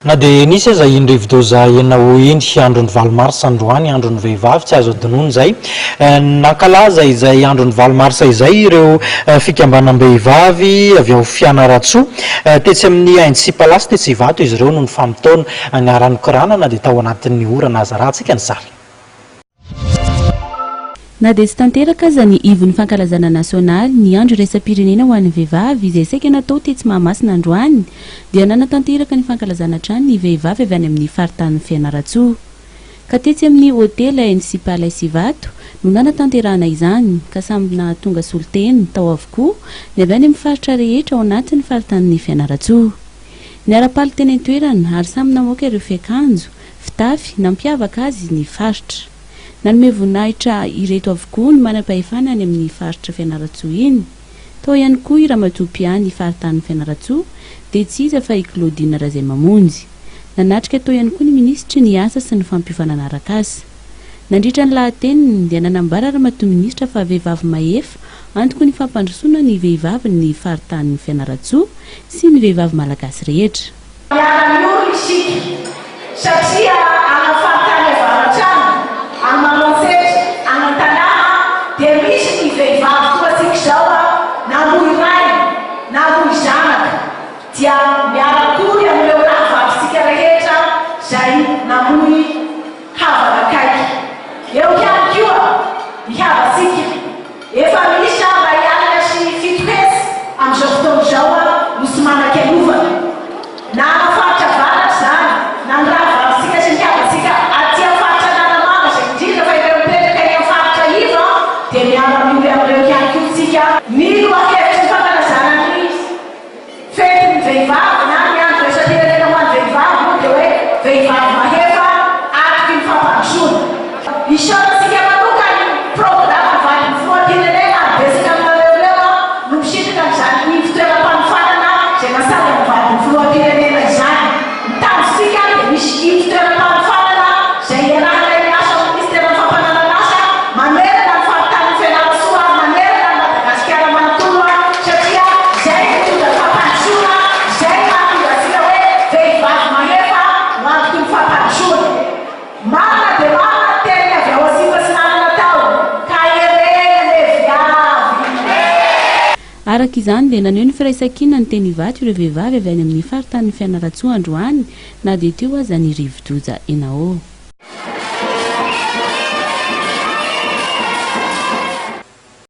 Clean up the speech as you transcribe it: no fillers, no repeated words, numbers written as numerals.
Na dia nisy aza iny rivodoza Enao iny, andron'ny valo marsa androany, andron'ny vehivavy, tsy azo adinoina izay. Nankalaza izay andron'ny valo marsa izay ireo fikambanam-behivavy avy ao Fianarantsoa. Tetsy amin'ny Ainsi Palace tetsy Ivato izy ireo no nifamotoana niara-nikoranana dia tao anatin'ny orana aza. Arahantsika ny sary. Na dia tsy tanteraka aza ny ivon'ny fankalazana nasionaly ny andro iraisam-pirenena ho an'ny vehivavy izay saika natao tetsy Mahamasina androany dia nanatanteraka ny fankalazana hatrany ny vehivavy avy any amin'ny faritanin'i Fianarantsoa. Ka tetsy amin'ny hotely NC Palace Ivato no nanatanterahana izany ka samy nahatonga solontena tao avokoa ny avy any amin'ny faritra rehetra ao anatin'ny faritanin'i Fianarantsoa. Niara-paly teny an-toerana ary samy namoaka ireo fiakanjo, fitafy nampiavaka azy ny faritra. Nanome voninahitra ireto avokoa ny manam-pahefana any amin'ny faritra Fianarantsoa iny. Tao ihany koa i Ramatoa Mpiahy ny faritanin'i Fianarantsoa dia tsy iza fa i Claudine Razaimamonjy. Nanatrika tao ihany koa ny minisitry ny asa sy ny fampiofanana arak'asa. Nandritra ny lahateniny dia nanambara Ramatoa minisitra fa vehivavy mahefa antoky ny fampandrosoana ny vehivavy ny faritanin'i Fianarantsoa sy ny vehivavy malagasy rehetra. Miara-miory isika satria any amin'ny faritany avaratra any, any Maroantsetra, any an-tanàna dia misy ny vehivavy toa antsika izao namoy ray, namoy zanaka. Dia miara-kory amin'ireo rahavavintsika rehetra izay namoy havana akaiky. Eo ihany koa ny havantsika. Efa miisa 701 amin'izao fotoana izao no tsy manan-kialovana. Na any faritra avaratra izany, na ny rahavavintsika sy ny havantsika aty amin'ny faritra Analamanga izay indrindra fa ireo mipetraka eny amin'ny faritra iva dia miara-miory amin'ireo ihany koa isika. Ny lohahevitry ny fankalazana ny Fetin'ny vehivavy na ny andro iraisam-pirenena ho an'ny vehivavy moa dia hoe vehivavy mahefa atoky ny fampandrosoana. Isaorantsika manokana ny programa vadin'ny filoham-pirenena ary betsaka aminareo ireo no misitraka an'izany ivon-toeram-panofanana izay natsangan'ny vadin'ny filoham-pirenena izany. Ny tanjontsika dia misy ivon-toeram-panofanana izay iarahanay miasa amin'ny minisiteran'ny fampananan'asa manerana ny faritanin'i Fianarantsoa ary manerana an'i Madagasikara manontolo satria izay no mitondra ny fampandrosoana, izay no mahatonga antsika hoe vehivavy mahefa ho antoky ny fampandrosoana. Marina dia marina ny teniny avy ao Atsimo Atsinanana tao ka herena le viavy. Araka izany dia naneho ny firaisankinany teny Ivato ireo vehivavy avy any amin'ny faritanin'i Fianarantsoa androany na dia teo aza ny rivodoza Enao.